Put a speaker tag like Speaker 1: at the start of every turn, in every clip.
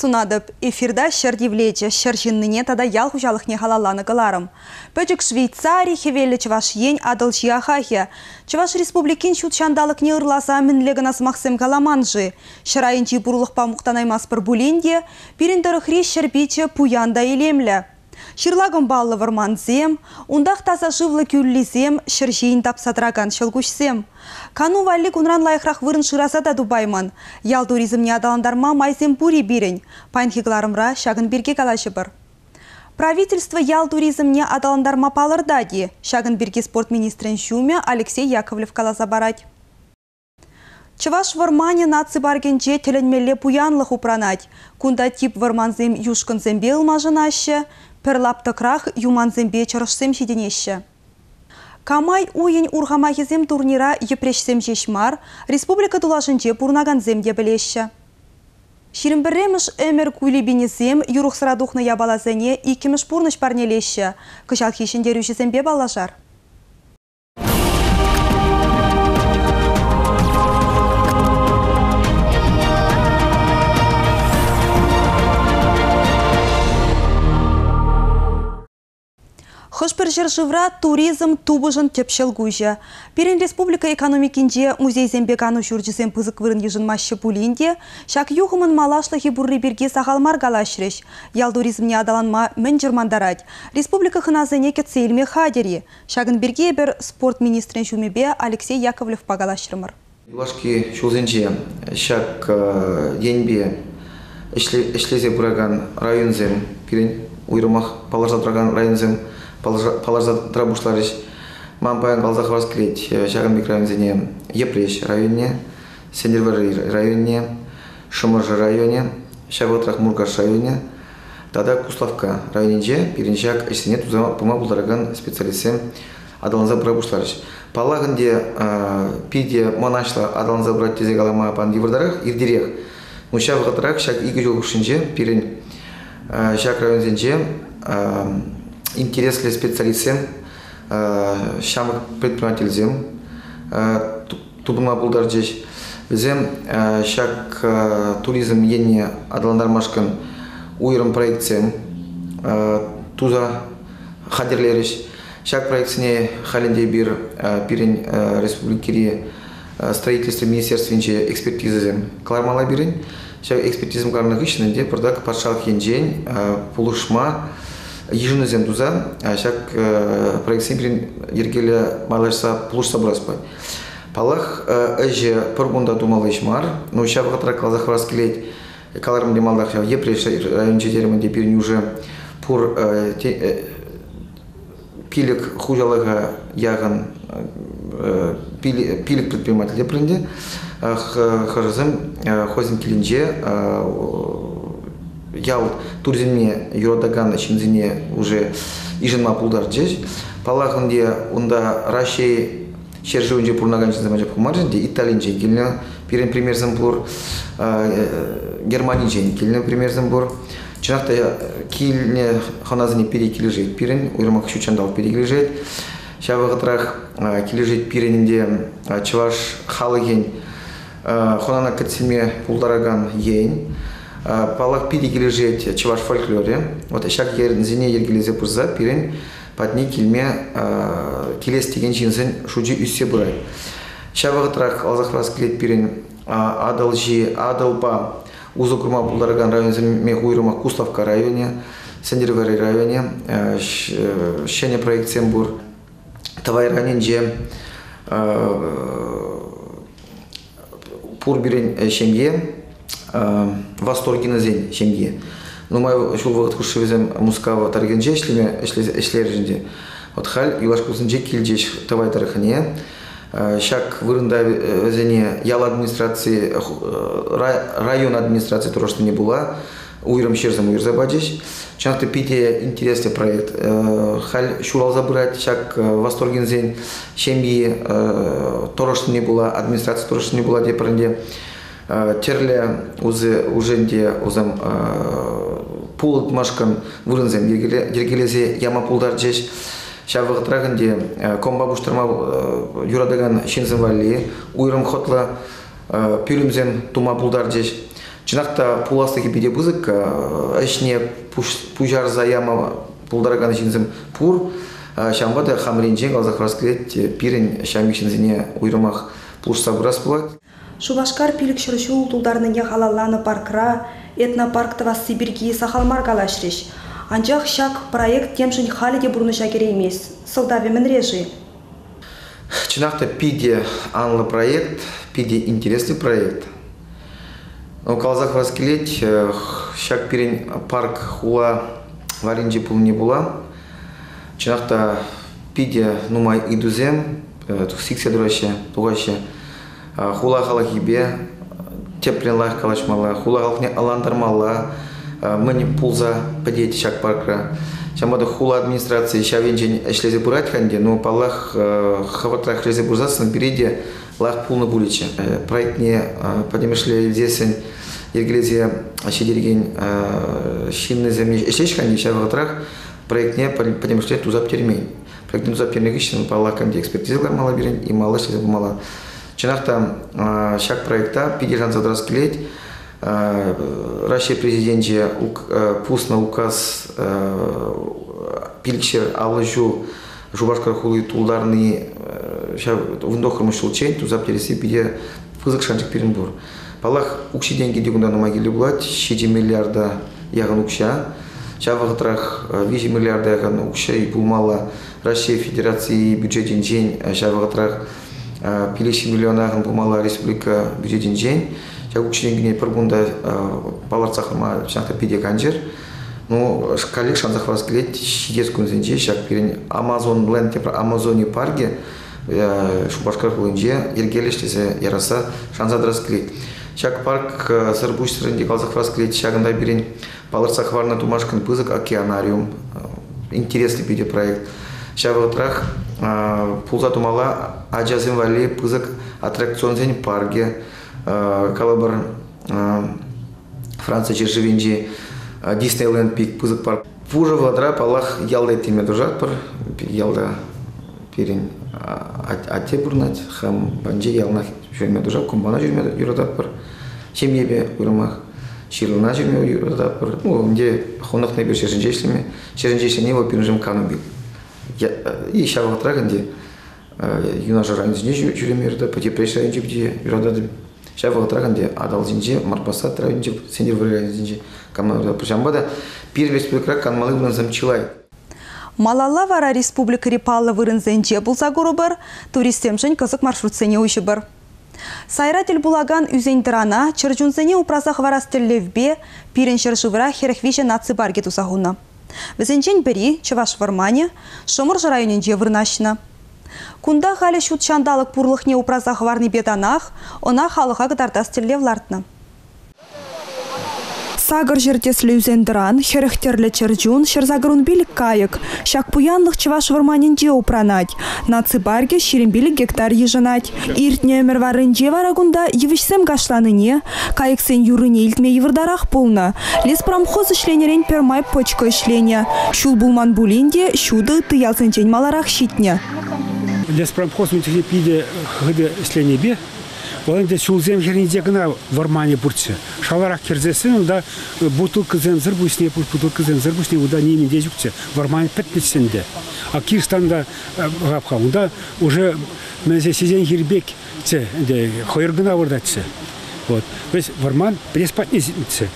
Speaker 1: Сывлӑх сунатӑп. Эфирта ҫӗр тивлечӗ, ҫӗр ҫыннине тата ял хуҫалӑхне халалланӑ кӑларӑм. Пӗчӗк Швейцари, хӗвеллӗ Чӑваш Ен, Атӑлҫи ахахӗ. Чӑваш Республикин ҫут ҫанталӑкне ырласа мӗнле кӑна сӑмахсем каламан-ши? Ҫӗр айӗнчи пурлӑхпа мухтанаймастпӑр пулин те, пирӗн тӑрӑхри ҫӗр пичӗ пуян та илемлӗ. Ҫырла кӑмпаллӑ вӑрмансем, унтах таса шывлӑ кӳллисем, ҫӗр ҫийӗн тапса тӑракан ҫӑлкуҫсем. Кану валли кунран лайӑхрах вырӑн шыраса та тупаймӑн. Ял туризмне аталантарма майсем пур-и пирӗн? Паянхи кӑларӑмра ҫакӑн пирки калаҫӑпӑр. Правительство ял туризмне аталантарма палӑртать-и? Ҫакӑн пирки спорт министрӗн ҫумӗ Алексей Яковлев каласа парать. Чӑваш вӑрманӗ наци паркӗнче тӗлӗнмелле пуянлӑх упранать. Кунта тип вӑрмансем юшкӑнсемпе ылмашӑнаҫҫӗ, пӗр лаптӑкрах юмансемпе чӑрӑшсем ҫитӗнеҫҫӗ. Камай уйӗн урхамахӗсем турнира йӗпреҫсем ҫеҫ мар, республика тулашӗнче пурӑнакансем те пӗлеҫҫӗ. 21-мӗш ӗмӗр кулибинӗсем юрӑхсӑра тухнӑ япаласене иккӗмӗш пурнӑҫ парнелеҫҫӗ. Кӑҫалхи ҫӗнтерӳҫӗсемпе паллашар. Хӑш-пӗр ҫӗршывра туризм тупӑшӑн тӗп ҫӑлкуҫӗ. Пирӗн республика экономикинче музейсемпе кану ҫурчӗсем пысӑк вырӑн йышӑнмаҫҫӗ пулин те, ҫак юхӑмӑн малашлӑхӗ пурри пирки сахал мар калаҫрӗҫ. Ял туризмне аталанма мӗн чӑрмантарать? Республика хӑнасене кӗтсе илме хатӗр-и? Ҫакӑн пирки эпир спорт министрӗн ҫумӗпе Алексей Яковлевпа калаҫрӑмӑр.
Speaker 2: Юлашки ҫулсенче ҫак енпе ӗҫлесе пыракан районсем пирӗн уйрӑмах палӑрса тӑракан районсем палӑрса тӑра пуҫларӗҫ. Ман паян каласа хӑварас килет ҫакӑн пек районсене: Йӗпреҫ районне, Сӗнтӗрвӑрри районне, Шӑмӑршӑ районӗ, ҫав вӑхӑтрах Муркаш районӗ тата Куславкка районӗнче пирӗн ҫак ӗҫсене туса пыма пултаракан специалистсем аталанса пыра пуҫларӗҫ. Паллах ӗнтӗ, питӗ мӑнаҫлӑ аталанса пырать тесе калама пан йывӑртарах, иртерех. Но ҫав вӑхӑтрах ҫак икӗ ҫул хушшинче пирӗн ҫак районсенче интереслӗ специалистсем, ҫамрӑк предпринимательсем тупӑнма пултарчӗҫ. Вӗсем ҫак туризм енне аталантармашкӑн уйрӑм проектсем туса хатӗрлерӗҫ. Ҫак проектсене халь ӗнтӗ эпир пирӗн республикӑри строительство министерствинче экспертизӑсем кӑлармалла пирӗн. Ҫав экспертизӑсем кӑларнӑ хыҫҫӑн ӗнтӗ пӑртак патшалӑх енчен пулӑшма йышӑнусем туса ҫак проектсем пирӗн йӗркеллӗ майлашса пулӑшса пырас пулать. Паллах, ӗҫӗ пӗр кунта тумалли ӗҫ мар. Но ҫав вӑхӑтра каласа хӑварас килет, каларӑм те малтах ҫав Йӗпреҫ районӗнче терӗм ӗнтӗ пирӗн уже пур пилӗк хуҫалӑха яхӑн пилӗк предприниматель те ӗнтӗ. Хӑшӗсем хӑйсен килӗнче ял туризмне юратакан ҫынсене уже йышӑнма пултарчӗҫ. Паллах ӗнтӗ, унта Раҫҫей ҫӗршывӗнче пурӑнакан ҫынсем анчах пулмарӗҫ ӗнтӗ, Италинчен килнӗ пирӗн примерсем пур, Германинчен килнӗ примерсем пур. Чӑнах та килнӗ хӑнасене пире килӗшет пирӗн, уйрӑмах ҫут ҫанталӑк пире килӗшет. Ҫав вӑхӑтрах килӗшет пирӗн ӗнтӗ чӑваш халӑхӗн хӑнана кӗтсе пултаракан ен. Паллах, питӗ килӗшет чӑваш фольклорӗ. Вот ҫак енсене йӗркелесе пырса пирӗн патне килме килес текен ҫынсен шучӗ ӳссе пырать. Ҫав вӑхӑтрах каласа хӑварас килет пирӗн Атӑлҫи Атӑлпа усӑ курма пултаракан районсемех уйрӑмах Куславкка районӗ, Сӗнтӗрвӑрри районӗ, ҫӗнӗ проектсем пур. Тӑвай районӗнче пур пирӗн ҫемье, Восторгинӑсен ҫемйи. Нумай ҫул вӑхӑт хушши вӗсем Мускав тӑрӑхӗнче ӗҫлеме ӗҫлерӗҫ ӗнтӗ. Вот халь юлашки кунсенче килчӗҫ Тӑвай тӑрӑхне. Ҫак вырӑнта вӗсене ял администраци, район администраци тӑрӑшнине пула уйрӑм ҫырсем уйӑрса пачӗҫ. Чӑнах та питӗ интереслӗ проект. Халь ҫуралса пырать ҫак Восторгинсен ҫемйи тӑрӑшнине пула, администраци тӑрӑшнине пула тепӗр ӗнтӗ тӗрлӗ уже ӗнтӗ усем пулӑтмашкӑн вырӑнсем йӗркелесе яма пултарчӗҫ. Ҫав вӑхӑтрах ӗнтӗ комба пуҫтарма юратакан ҫынсем валли уйрӑм хӑтлӑ пӳлӗмсем тума пултарчӗҫ. Чӑнах та пуласлӑхӗ питӗ пысӑк, ӗҫне пуҫарса яма пултаракан ҫынсем пур. Ҫавӑнпа та хамӑрӗнчен каласа хӑварас килет, пирӗн ҫамрӑк ҫынсене уйрӑмах пулӑшса пырас пулать.
Speaker 1: Шупашкар 500 ҫул тултарнине халалланӑ паркра этнопарк тӑвасси пирки сахал мар калаҫрӗҫ. Анчах ҫак проект темшӗн халӗ те пурнӑҫа кӗреймест. Сӑлтавӗ мӗнре-ши?
Speaker 2: Чӑнах та питӗ анлӑ проект, питӗ интереслӗ проект. Каласа хӑварас килет, ҫак пирӗн парк хула варринче пулнине пула чӑнах та питӗ нумай ыйтусем сиксе тӑраҫҫӗ, тухаҫҫӗ. Хула халӑхӗпе тӗплӗн лайӑх калаҫмалла, хула халӑхне ӑнлантармалла, мӗн пулса пӗтет ҫак паркра. Ҫавӑнпа та хула администрацийӗ ҫав енчен ӗҫлесе пырать-ха ӗнтӗ, но, паллах, хӑвӑртрах ӗҫлесе пырсассӑн пире те лайӑх пулнӑ пулӗччӗ. Проектне пӗтӗмӗшле илсессӗн йӗркелесе ҫитерекен ҫыннисем ӗҫлеҫ-ха ӗнтӗ, ҫав вӑхӑтрах проектне пӗтӗмӗшле туса пӗтермен. Проектне туса пӗтернӗ хыҫҫӑн, паллах, ӗнтӗ экспертиза кӑлармалла пирӗн, и малалла ӗҫлесе пымалла. Чӑнах та, ҫак проекта питӗ шанса тӑрас килет. Раҫҫей Президенчӗ пуснӑ указ 550 ҫул Шупашкар хули тултарни ҫав 19-мӗш ҫулччен туса пӗтересси питӗ пысӑк шанчӑк пирӗн пур. Паллах, укҫи-тенки те кунта нумай кирлӗ пулать, 7 миллиарда яхӑн укҫа. Ҫав вӑхӑтрах 3 миллиарда яхӑн укҫа пулмалла Раҫҫей Федераци бюджетӗнчен, ҫав вӑхӑтрах 5 миллиона яхӑн пулмалла республика бюджетӗнчен. Ҫак укҫа-тенкӗне пӗр кунта палӑртса хӑварма чӑнах та питӗ канчӑр. Ну, каллех шанса хӑварас килет, ҫитес кунсенче ҫак пирӗн Амазон Ленд тепӗр Амазони паркӗ Шупашкар хулинче йӗркелӗҫ тесе ярасса шанса тӑрас килет. Ҫак парк сӑр-пуҫсӑр ӗнтӗ каласа хӑварас килет. Ҫакӑнта пирӗн палӑртса хӑварнӑ тумашкӑн пысӑк океанариум, интереслӗ питӗ проект. Ҫав вӑхӑтрах пулса тумалла ачасем валли пысӑк аттракционсен паркӗ, калӑпӑр, Франци ҫӗршывӗнчи Диснейленд пек пысӑк парк. Пушӑ вӑхӑтра, паллах, ялта ирттерме тӑрӑшатпӑр. Ялта пирӗн атте пурӑнать, хам патӗнче яланах ҫӳреме тӑрӑшатӑп, кӑмпана ҫӳреме юрататпӑр. Ҫемьепе уйрӑмах ҫырлана ҫӳреме юрататпӑр. Ну, ӗнтӗ хӑнӑхнӑ эпир ҫӗршӗнче ӗҫлеме. Ҫӗршӗнче ӗҫлени вӑл пирӗншӗн кану пек. И ҫав вӑхӑтрах ӗнтӗ юнашар районсенче ҫӳреме юрататпӑр, Йӗпреҫ районӗнче питӗ юрататӑп. Ҫав вӑхӑтрах ӗнтӗ Атӑлсенче, Марпасад районӗнче, Сӗнтӗрвӑрри районӗсенче канма юрататпӑр. Ҫавӑнпа та пирӗн республикӑра канмалли вырӑнсем чылай.
Speaker 1: Малалла вара республикӑри паллӑ вырӑнсенче пулса курӑпӑр, туристсемшӗн кӑсӑк маршрутсене уҫӑпӑр. Сайра тӗл пулакан ӳсен-тӑрана, чӗрчунсене упраса хӑварас тӗллевпе пирӗн ҫӗршывра 43 наци паркӗ туса хунӑ. Вӗсенчен пӗри, Чӑваш вӑрманӗ, Шӑмӑршӑ районӗнче вырнаҫнӑ. Кунта халӗ ҫут ҫанталӑк пурлӑхне упраса хӑварнипе танах ӑна халӑха кӑтартас тӗллев лартнӑ. Сакӑр ҫӗр тӗслӗ ӳсен-тӑран, 40 тӗрлӗ чӗрчун, 185 кайӑк. Ҫак пуянлӑх Чӑваш вӑрманӗнче упранать. Наци паркӗ 25 гектар йышӑнать. Иртнӗ ӗмӗр варринче вара кунта йывӑҫсем кашланине, кайӑксен юррине илтме йывӑртарах пулнӑ. Леспромхоз ӗҫленӗрен пӗрмай пӑчкӑ ӗҫленӗ. Ҫул пулман пулин те ҫутӑ ытти ялсенчен маларах ҫитнӗ.
Speaker 3: Леспромхоз ун чухне питӗ хытӑ ӗҫленипе вӑл ӗнтӗ ҫулсем хӗрринче кӑна вӑрманӗ пурччӗ. Шаларах кӗрсессӗн унта бутылкӑсемсӗр пуҫне, бутылкӑсемсӗр пуҫне унта нимӗн те ҫукчӗ. Вӑрман пӗтнӗччӗ ӗнтӗ. А Кирстан та хапха унта уже мӗнсе ҫисен хир пекчӗ ӗнтӗ, хӑйӑр кӑна выртатчӗ. Вот. То есть вӑрман пресс патне ҫитнӗччӗ.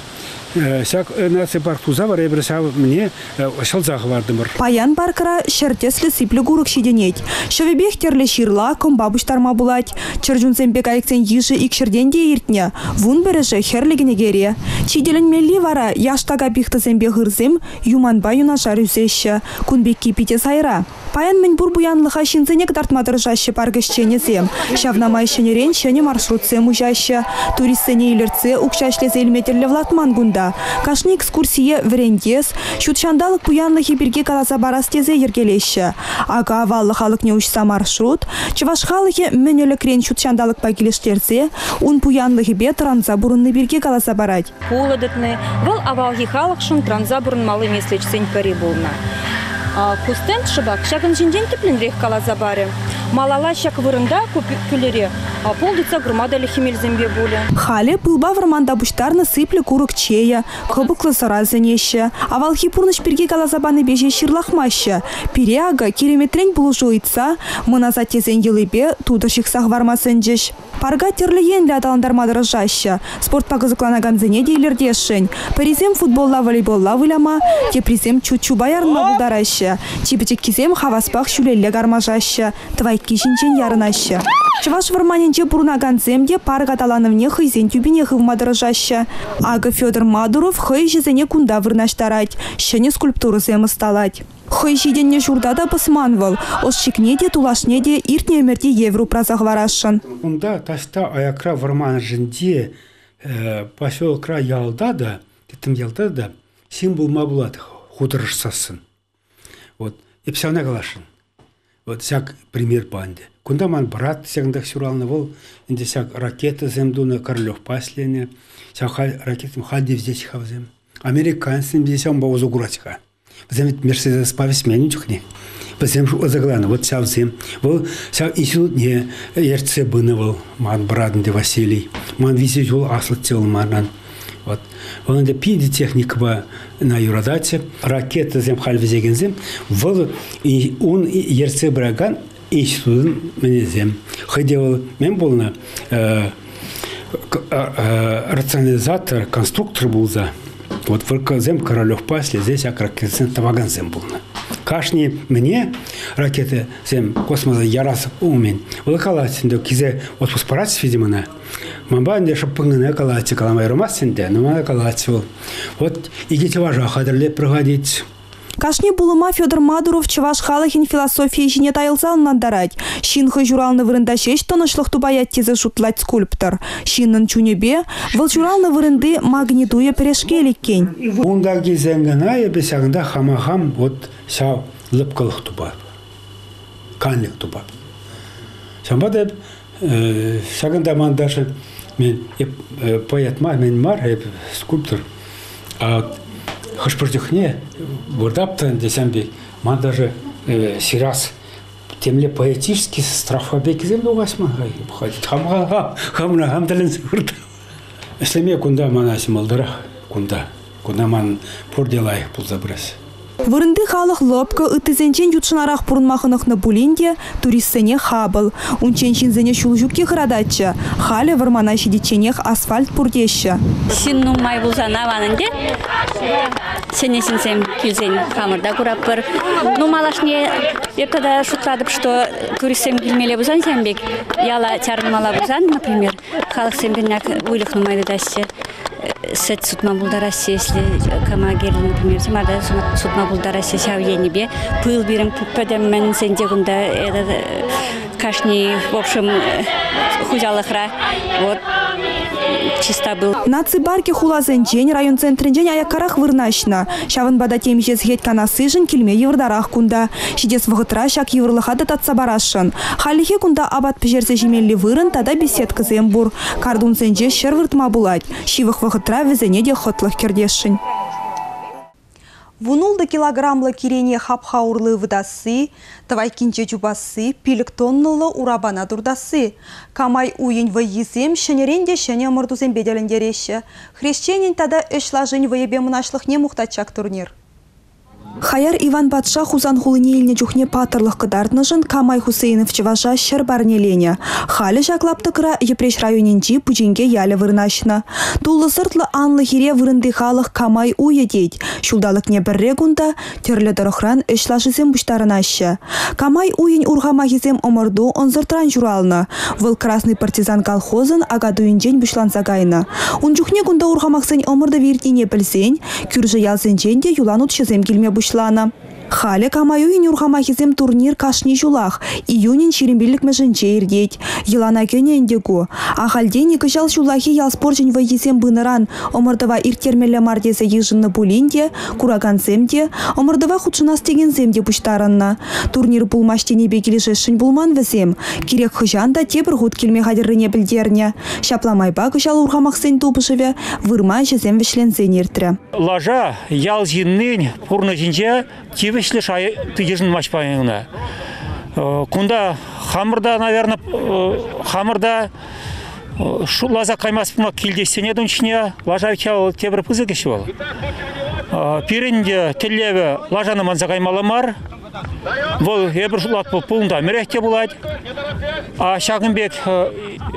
Speaker 3: Ҫак наци парк туса вара эпир ҫав мӗне ҫӑлса хӑвартӑмӑр.
Speaker 1: Паян паркра ҫӗр тӗслӗ сиплӗ курӑк ҫитӗнет. Ҫӑвӗпех тӗрлӗ ҫырла, кӑмпа пуҫтарма пулать. Чӗрчунсемпе кайӑксен йышӗ икҫӗртен те иртнӗ. 11-шӗ хӗрлӗ кӗнекере. Чи тӗлӗнмелли вара яштака пихтӑсемпе хырсем юманпа юнашар ӳсеҫҫӗ. Кун пекки питӗ сайра. Паян мӗнпур пуянлӑха ҫынсене кӑтартма тӑрӑшаҫҫӗ парк ӗҫченӗсем. Ҫавна май ҫӗнӗрен ҫӗнӗ маршрутсем уҫаҫҫӗ. Туристсене илӗртсе укҫа ӗҫлесе илме тӗллев лартман кунта. Кашни экскурсие вӗрентес, ҫут ҫанталӑк пуянлӑхӗ пирки каласа парас тесе йӗркелеҫҫӗ. Акӑ аваллӑх алӑкне уҫса маршрут чӑваш халӑхӗ мӗн ӗлӗкрен ҫут ҫанталӑкпа килӗштерсе ун пуянлӑхӗпе тӑранса пурӑнни пирки каласа парать.
Speaker 4: Пулӑ тытни вӑл авалхи халӑхшӑн тӑранса пурӑнмалли меслетсен пӗри пулнӑ. Ку стенд шӑпах ҫакӑн ҫинчен тӗплӗнрех каласа парӗ. Малалла ҫак вырӑнта ку кӳлӗре пул тытса курма та хӗмелсемпе пулӗ.
Speaker 1: Халӗ пылпа вӑрманта пуҫтарнӑ сиплӗ курӑк чейӗ, кӑпӑклӑ сӑра сӗнеҫҫӗ. Авалхи пурнӑҫ пирки каласа панипе ҫеҫ ҫырлахмаҫҫӗ. Пире акӑ киреметрен пулӑшу ыйтса мӑн асаттесен йӑлипе тутӑр ҫыхса хӑварма сӗнчӗҫ. Парка тӗрлӗ енлӗ аталантарма тӑрӑшаҫҫӗ. Спортпа кӑсӑкланакансене те илӗртесшӗн. Пӗрисем футболла, волейболла выляма, теприсем чуччупа ярӑнма пултараҫҫӗ. Чи пӗчӗккисем хаваспах ҫӳлелле кармашаҫҫӗ, тӑвайкки ҫинчен ярӑнаҫҫӗ. Чӑваш вӑрманӗнче пурӑнакансем те парк аталанӑвне хӑйсен тӳпине хывма тӑрӑшаҫҫӗ. Акӑ Федор Мадуров хӑй ӗҫӗсене кунта вырнаҫтарать, ҫӗнӗ скульптурӑсем ӑсталать. Хӑй ҫитӗннӗ ҫурта та пӑсман вӑл, ӑш-чикне те, тулашне те иртнӗ ӗмӗрти евӗр упраса хӑварасшӑн.
Speaker 3: Унта таҫта аякра вӑрманшӗнче, поселокра, ялта та, тӗттӗм ялта та ҫын пулма пулать хутӑрӑшсассӑн. Вот эп ҫавна каласшӑн. Вот ҫак примерпа ӗнтӗ. Кунта ман брат ҫакӑнтах ҫуралнӑ вӑл. Ӗнтӗ ҫак ракетӑсем тунӑ, Королевпа ӗҫленӗ. Ҫав ракетӑсем халь те вӗҫеҫ-ха вӗсем. Американцсем те ҫавӑнпа усӑ кураҫ-ха. Вӗсем ведь Мерседеспа вӗҫмен чухне. Вӗсем шутласа каланӑ, вот ҫавсем. Вӑл ҫав институтне ертсе пынӑ вӑл, ман брат ӗнтӗ Василий. Ман виҫӗ ҫул аслӑччӗ вӑл манран. Вот. Вӑл ӗнтӗ питӗ техникӑпа на юрататчӗ. Ракетӑсем халь вӗҫекенсем, вӑл ун ертсе пыракан институтӑн мӗнӗсем. Хӑй те вӑл мӗн пулнӑ? Рационализатор, конструктор пулса. Вот вӑркӑсем Королевпа ӗҫлесе ҫак ракетӑсем тӑвакансем пулнӑ. Кашни мӗне ракетӑсем космоса ярас умӗн вӑл калать ӗнтӗ, килсе отпуск парать видимо ӑна. Манпа ӗнтӗ шӑппӑн кӑна калатчӗ, калама юрамасть ӗнтӗ, но мана калатчӗ вӑл. Вот икӗ чӑваша хатӗрлеп проходить.
Speaker 1: Кашни пулӑма Федор Мадуров чӑваш халӑхӗн философийӗ ҫине тайӑлса ӑнлантарать. Ҫын хӑй ҫуралнӑ вырӑнта ҫеҫ тӑнӑҫлӑх тупаять тесе шутлать скульптор. Ҫыннӑн чунӗпе вӑл ҫуралнӑ вырӑнти магни туйӗ пӗрешкел иккен.
Speaker 3: Унта килсен кӑна эпӗ ҫакӑнта хама хам вот ҫав лӑпкӑлӑх тупатӑп, канлӗх тупатӑп. Ҫавӑнпа та эп ҫакӑнта ман даже мен эп поэт мар, мен мар, эп скульптор. А хӑш-пӗр чухне выртап та ӗнтӗ ҫавӑн пек, ман даже ҫырас темле поэтический строфа пеккисем тухаҫ ман хам хамра хам тӗлӗнсе выртап. Ӗҫлеме кунта мана ҫӑмӑлтарах кунта. Кунта ман пурте лайӑх пулса пырас.
Speaker 1: Вырӑнти халӑх лӑпкӑ, ыттисенчен ютшӑнарах пурӑнма хӑнӑхнӑ пулин те туристсене хапӑл. Унччен ҫынсене ҫул ҫукки хӑрататчӗ. Халӗ вӑрмана ҫитичченех асфальт пур теҫҫӗ.
Speaker 5: Ҫын нумай пулсан аван ӗнтӗ. Ҫӗнӗ ҫынсем килсен хамӑр та куратпӑр. Ну, малашне эп тата шутлатӑп, что туристсем килмелле пулсан ҫавӑн пек яла чарӑнмалла пулсан, например, халӑхсем выльӑх нумай тытаҫҫӗ. Сӗт сутма пултараҫҫӗ, если кама кирлӗ, например, ҫӑмарта сутма пултараҫҫӗ ҫав енӗпе. Пыл пирӗн пӗтӗммӗнсенче кунта этот кашни, в общем, хуҫалӑхра вот чиста был.
Speaker 1: Наци паркӗ хуласенчен, район центрӗнчен аяккарах вырнаҫнӑ. Ҫавӑнпа та темиҫе сехет канассишӗн килме йывӑртарах кунта. Ҫитес вӑхӑтра ҫак йывӑрлӑха та татса парасшӑн. Хальлӗхе кунта апат пӗҫерсе ҫимелли вырӑн тата беседкӑсем пур. Картунсенче ҫӗр выртма пулать. Ҫывӑх вӑхӑтра вӗсене те хӑтлӑх кӗртесшӗн. 16 килограммлӑ кирене хапха урлӑ ывӑтасси, тӑвайккинче чупасси, 5 тоннӑллӑ урапана туртасси. Камай уйӗн вӑййисем ҫӗнӗрен те ҫӗнӗ ӑмӑртусемпе тӗлӗнтереҫҫӗ. Хресченӗн тата ӗҫ лашин вӑйӗпе мӑнаҫлӑхне мухтать ҫак турнир. Хаяр Иван патша Хусан хулине илнӗ чухне паттӑрлӑх кӑтартнӑшӑн Камай Хусейнов чӑваша ҫӗр парнеленӗ. Халӗ ҫак лаптӑкра Йӗпреҫ районӗнчи Пучинке ялӗ вырнаҫнӑ. Туллӑ-сӑртлӑ анлӑ хире вырӑнти халӑх Камай уйӗ тет. Ҫулталӑкне пӗрре кунта тӗрлӗ тӑрӑхран ӗҫ лашисем пуҫтарӑнаҫҫӗ. Камай уйӗн урхамахӗсем ӑмӑрту ӑнсӑртран ҫуралнӑ. Вӑл «Красный партизан» колхозӑн Акатуйӗнчен пуҫланса кайнӑ. Ун чухне кунта урхамахсен ӑмӑртӑвӗ иртнине пӗлсен кӳршӗ ялсенчен те юланутҫӑсем килме пуҫланӑ. Халӗ Камай уйӗн урхамахӗсем турнир кашни ҫулах июнӗн 25-мӗшӗнче иртет. Йӑлана кӗнӗ ӗнтӗ ку. Ахальтен-и кӑҫал ҫуллахи ял спорчӗн вӑййисем пынӑран ӑмӑртӑва ирттермелле мар тесе йышӑннӑ пулин те куракансем те, ӑмӑртӑва хутшӑнас текенсем те пуҫтарӑннӑ. Турнир пулмасть тенипе килӗшесшӗн пулман вӗсем. Кирек хӑҫан та тепӗр хут килме хатӗррине пӗлтернӗ. Ҫапла майпа кӑҫал урхамахсен тупӑшӑвӗ вырма ӗҫӗсем вӗҫленсен иртрӗ.
Speaker 6: Лаша ял ҫыннин пурнӑҫӗнче тивӗҫлӗ шай йышӑнмасть паян кунта. Хамӑр та, наверное, хамӑр та шутласа каймастпӑр килтешсене тунчне лаша вӗт тепӗр пысӑк ӗҫ вӑл. Пирӗн те тӗллевӗ лашана манса каймалла мар. Вӑл эпир шутлатпӑр пулнӑ мӗрех те пулать. А ҫакӑн пек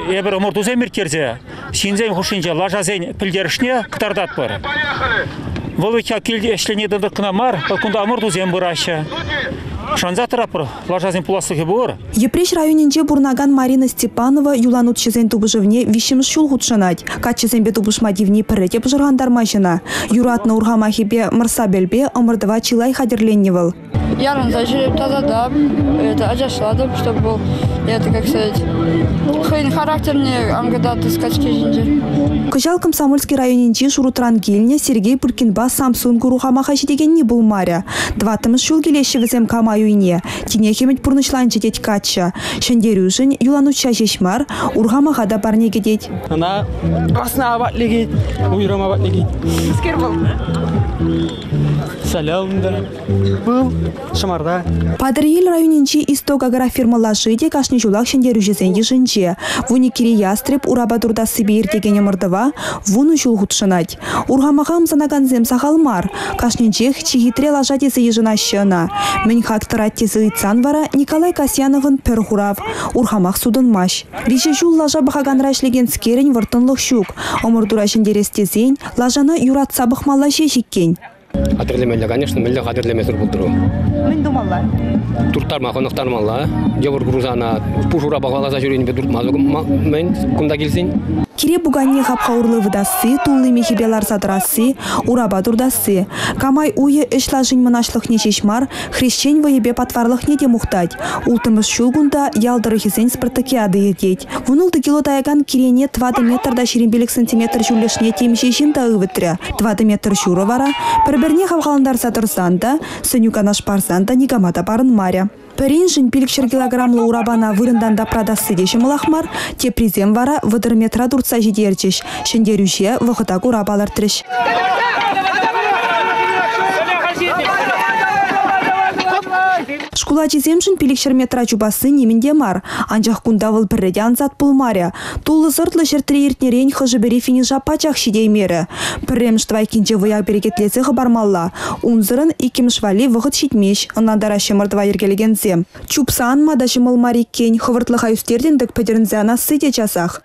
Speaker 6: эпир ӑмӑртусем ирттерсе ҫынсен хушшинче лашасен пӗлтерӗшне кӑтартатпӑр. Вӑл вӗт килте ӗҫлени кӑна мар, кунта ӑмӑртусем пыраҫҫӗ. Шанса тӑратпӑр, лашасен пуласлӑхӗ пур.
Speaker 1: Йӗпреҫ районӗнче пурӑнакан Марина Степанова юланутҫӑсен тупӑшӑвне виҫҫӗмӗш ҫул хутшӑнать. Каччӑсемпе тупӑшма тивни пӗрре те пӑшӑрхантармасть ӑна. Юратнӑ урхамахӗпе Мӑрсабельпе ӑмӑртӑва чылай хатӗрленнӗ вӑл.
Speaker 7: Ярӑнса ҫӳреп тасатап, это ачашлатӑп, чтобы был, это, как сказать, хӑйӗн характерне ан кӑтарттӑр скачки ҫинче.
Speaker 1: Кӑҫал Комсомольски районӗнчи Шурутран килнӗ Сергей Пыркинпа Самсун урхамаха ҫитекенни пулмарӗ. Тӑваттӑмӗш ҫул килеҫҫӗ вӗсем Камай уйне. Тинех ӗмӗт пурнӑҫланчӗ тет каччӑ. Ҫӗнтерӳшӗн юланутҫа ҫеҫ мар, урхамаха та парне кӗтет.
Speaker 8: Ӑна расна апат лекет, уйрӑм апат лекет.
Speaker 1: Мӗскер вӑл?
Speaker 8: Салям да. Пыл, ҫӑмарта.
Speaker 1: Патӑрьел районӗнчи Исток агрофирма лаши те кашни ҫулах ҫӗнтерӳҫӗсен йышӗнче. Вуниккӗри ястреб урапа туртассипе иртекен ӑмӑртӑва 10 ҫул хутшӑнать. Урхамаха ӑмсанакансем сахал мар. Кашнинчех чи хитре лаша тесе йышӑнаҫҫӗ ӑна. Мӗн хак тӑрать тесе ыйтсан вара Николай Касьяновӑн пӗр хурав – урхамах сутӑнмасть. Виҫӗ ҫул лаша пӑхаканра ӗҫлекенскерӗн вӑрттӑнлӑх ҫук. Ӑмӑртура ҫӗнтерес тесен лашана юратса пӑхмалла ҫеҫ иккен.
Speaker 9: Хатӗрлемелле, конечно, мӗнле хатӗрлемесӗр пултӑр.
Speaker 1: Мӗн тумалла?
Speaker 9: Турттарма хӑнӑхтармалла. Йывӑр грузана пуш урапа хӑваласа ҫӳренипе туртма мӗн кунта килсен.
Speaker 1: Кире пуканне хапха урлӑ ывӑтасси, тулли михӗпе ларса тӑрасси, урапа туртасси. Камай уйӗ ӗҫ лашин мӑнаҫлӑхне ҫеҫ мар, хресчен вӑйӗпе патварлӑхне те мухтать. Улттӑмӗш ҫул кунта ял тӑрӑхӗсен спартакиади иртет. 16 кило таякан кирене 4 метр та 25 сантиметр ҫӳллӗшне темиҫе ҫын та ывӑтрӗ. 4 метр ҫурӑ вара пӗр-пӗрне хавхалантарса тӑрсан та, сӗнӳ-канаш парсан та никама та парӑнмарӗ. Пӗриншӗн 500 килограмлӑ урапана вырӑнтан тапратасси те ҫӑмӑлах мар, теприсем вара 30 метра туртса ҫитерчӗҫ. Ҫӗнтерӳҫе вӑхӑта кура палӑртрӗҫ. Шкул ачисемшӗн 500 метра чупасси нимӗн те мар. Анчах кунта вӑл пӗрре те ансат пулмарӗ. Туллӑ-сӑртлӑ ҫӗртре иртнӗрен хӑшӗ-пӗри финиша пачах ҫитеймерӗ. Пӗрремӗш тӑвайккинче вӑя перекетлесе хӑпармалла. Унсӑрӑн иккӗмӗш валли вӑхӑт ҫитмест, ӑнлантараҫҫӗ ӑмӑртӑва йӗркелекенсем. Чупса анма та ҫӑмӑл мар иккен, хӑвӑртлӑха ӳстертӗн-тӗк пӗтӗрӗнсе анасси те часах.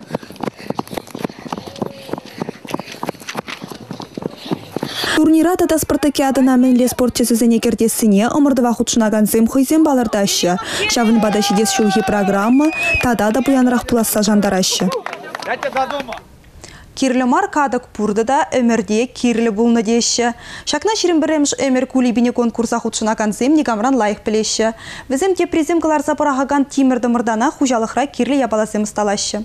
Speaker 1: Турнира тата спартакиадӑна мӗнле спорт тӗсӗсене кӗртессине ӑмӑртӑва хутшӑнакансем хӑйсем палӑртаҫҫӗ. Ҫавӑнпа та ҫитес ҫулхи программа тата та пуянрах пуласса шантараҫҫӗ. Кирлӗ мар катӑк пуртӑ та ӗмӗрте кирлӗ пулнӑ теҫҫӗ. Ҫакна 21-мӗш ӗмӗр Кулибине конкурса хутшӑнакансем никамран лайӑх пӗлеҫҫӗ. Вӗсем теприсем кӑларса пӑрахакан тимӗр-тӑмӑртанах хуҫалӑхра кирлӗ япаласем ӑсталаҫҫӗ.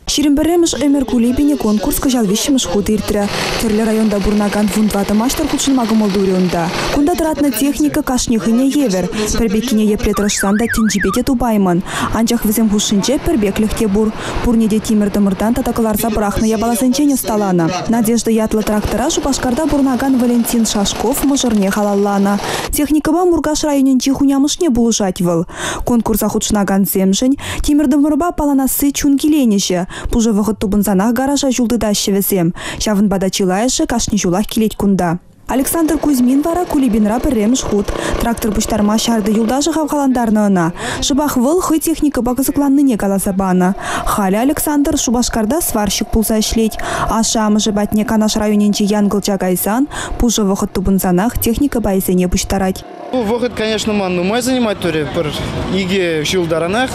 Speaker 1: 21-мӗш ӗмӗр Кулибине конкурс кӑҫал виҫҫӗмӗш хут иртрӗ. Тӗрлӗ районта пурӑнакан 14 маҫтӑр хутшӑнма кӑмӑл турӗ унта. Кунта тӑратнӑ техника кашни хӑйне евӗр. Пӗр пеккине епле тӑрӑшсан та тӗнчипе те тупаймӑн. Анчах вӗсем хушшинче пӗрпеклӗх те пур. Пурне те тимӗр-тӑмӑртан тата кӑларса пӑрахнӑ япаласенчен ӑсталанӑ. Надежда ятлӑ трактора Шупашкарта пурӑнакан Валентин Шашков мӑшӑрне халалланӑ. Техникӑпа Муркаш районӗнчи хунямӑшне пулӑшать вӑл. Конкурса хутшӑнакансемшӗн тимӗр-тӑмӑрпа аппаланасси чун киленӗҫӗ. Пушӑ вӑхӑт тупӑнсанах гаража ҫул тытаҫҫӗ вӗсем. Ҫавӑнпа та чылайӑшӗ кашни ҫулах килет кунта. Александр Кузьмин вара Кулибинра пӗрремӗш хут. Трактор пуҫтарма ҫарти юлташӗ хавхалантарнӑ ӑна. Шӑпах вӑл хӑй техникӑпа кӑсӑкланнине каласа панӑ. Халӗ Александр Шупашкарта сварщик пулса ӗҫлет. Ашшӗ-амӑшӗ патне Канаш районӗнчи Янкӑлча кайсан пушӑ вӑхӑт тупӑнсанах техника пайӗсене пуҫтарать.
Speaker 2: Ку вӑхӑт, конечно, ман нумай занимать турӗ. Пӗр икӗ ҫул таранах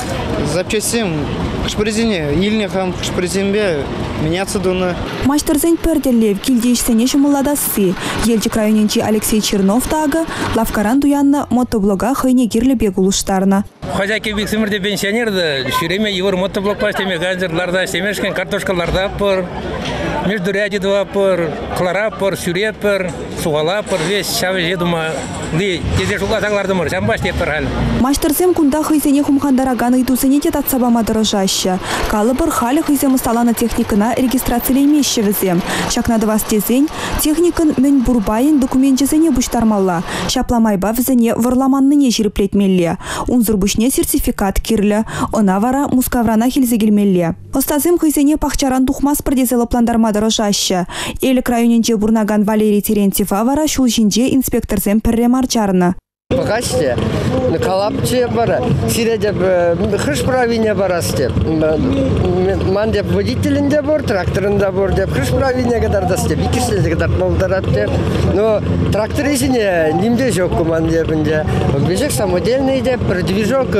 Speaker 2: запчастьсем хӑш-пӗрисене илнӗ хам, хӑш-пӗрисемпе меняться тунӑ.
Speaker 1: Маҫтӑрсен пӗр тӗллев – килти ӗҫсене ҫӑмӑллатасси. Елчӗк районӗнчи Алексей Чернов та акӑ лавккаран туяннӑ мотоблока хӑйне кирлӗ пек улӑштарнӑ.
Speaker 10: Хозяйка иксӗмӗр те пенсионер та, ҫӳреме йывӑр мотоблокпа ӗҫлеме кансӗр, ларса ӗҫлемешкӗн картошка лартатпӑр, междуряди тӑватпӑр, кӑларатпӑр, сӳретпӗр. Сухалапӑр веҫ ҫав ӗҫе тумалли тесе шутласа кӑлартӑмӑр. Ҫавӑнпа ӗҫлетпӗр халь.
Speaker 1: Маҫтӑрсем кунта хӑйсене хумхантаракан ыйтусене те татса пама тӑрӑшаҫҫӗ. Калӑпӑр, халӗ хӑйсем ӑсталанӑ техникӑна регистрацилеймеҫҫӗ вӗсем. Ҫакна тӑвас тесен техникӑн мӗн пур пайӗн докуменчӗсене пуҫтармалла. Ҫапла майпа вӗсене вӑрламаннине ҫирӗплетмелле. Унсӑр пуҫне сертификат кирлӗ. Ӑна вара Мускавранах илсе килмелле. Ӑстасем хӑйсене пахчаран тухмастпӑр тесе лӑплантарма тӑрӑшаҫҫӗ. Элӗк районӗнче пурӑнакан Валерий Терентьева вара ҫул ҫинче инспекторсем пӗрре мар чарнӑ.
Speaker 11: Пӑхаҫ те, калапчӗ вара, сире те хӑш правине парас теп. Ман теп водителӗн те пур, тракторӑн та пур теп, хӑш правине кӑтартас теп, иккӗшне те кӑтартма пултарать теп. Но тракторӗ ҫине ним те ҫук ман теп ӗнтӗ. Веҫех самодельный теп, пӗр движок,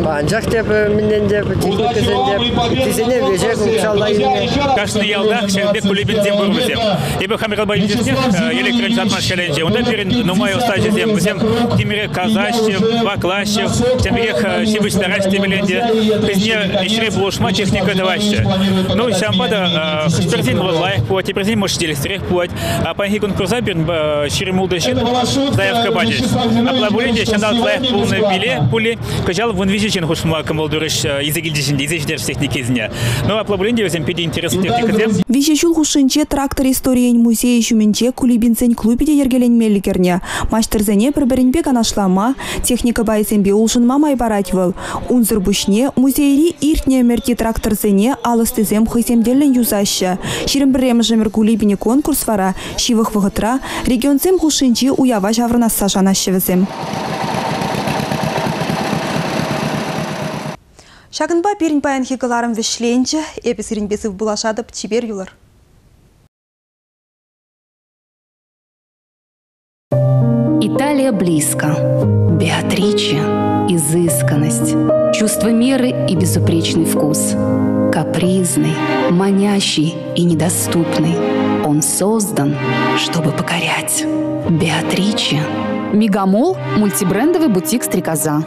Speaker 11: анчах теп мӗнлен теп, техникӑсен теп, ыттисене веҫех укҫалла илнӗ.
Speaker 6: Кашни ялтах ҫавӑн пек кулибинсем пур вӗсем. Эпӗ хам ялпа илтеснех электрон Ҫатмаш ялӗнче. Унта пирӗн нумай ӑстаҫӑсем, вӗсем тимӗре касаҫҫӗ, ваклаҫҫӗ, тем пекех ҫыпӑҫтараҫҫӗ темелле те. Хӑйсене ӗҫре пулӑшма техника тӑваҫҫӗ. Ну, ҫавӑнпа та хӑш-пӗрсен вӑл лайӑх пулать, теприсен, может, ҫителӗксӗрех пулать. А паянхи конкурса пирӗн 26 ҫын заявка пачӗҫ. Апла пулин те ҫанталӑк лайӑх пулнӑ пиле пули кӑҫал 13 ҫын хутшӑнма кӑмӑл турӗҫ илсе килчӗҫ ӗнтӗ, илсе ҫитерчӗҫ техникисене. Ну, апла пулин те вӗсем питӗ интереслӗ техникӑсем.
Speaker 1: Виҫӗ ҫул хушшинче трактор историйӗн музейӗ ҫумӗнче Кулибинсен клубӗ те йӗркеленме ӗлкӗрнӗ. Маҫтӑрсене пӗр-пӗринпе канашлама, техника пайӗсемпе улшӑнма май парать вӑл. Унсӑр пуҫне музейри иртнӗ ӗмӗрти тракторсене ал ӑстисем хӑйсем тӗллӗн юсаҫҫӗ. 21-мӗш ӗмӗр Кулибинӗ конкурс вара ҫывӑх вӑхӑтра регионсем хушшинчи уява ҫаврӑнасса шанаҫҫӗ вӗсем. Ҫакӑнпа пирӗн паянхи кӑларӑм вӗҫленчӗ. Эпӗ сирӗнпе сывпуллашатӑп. Чипер юлӑр.
Speaker 12: Италия близко. Беатриче – изысканность, чувство меры и безупречный вкус. Капризный, манящий и недоступный. Он создан, чтобы покорять. Беатриче.
Speaker 13: Мегамол – мультибрендовый бутик «Стрекоза».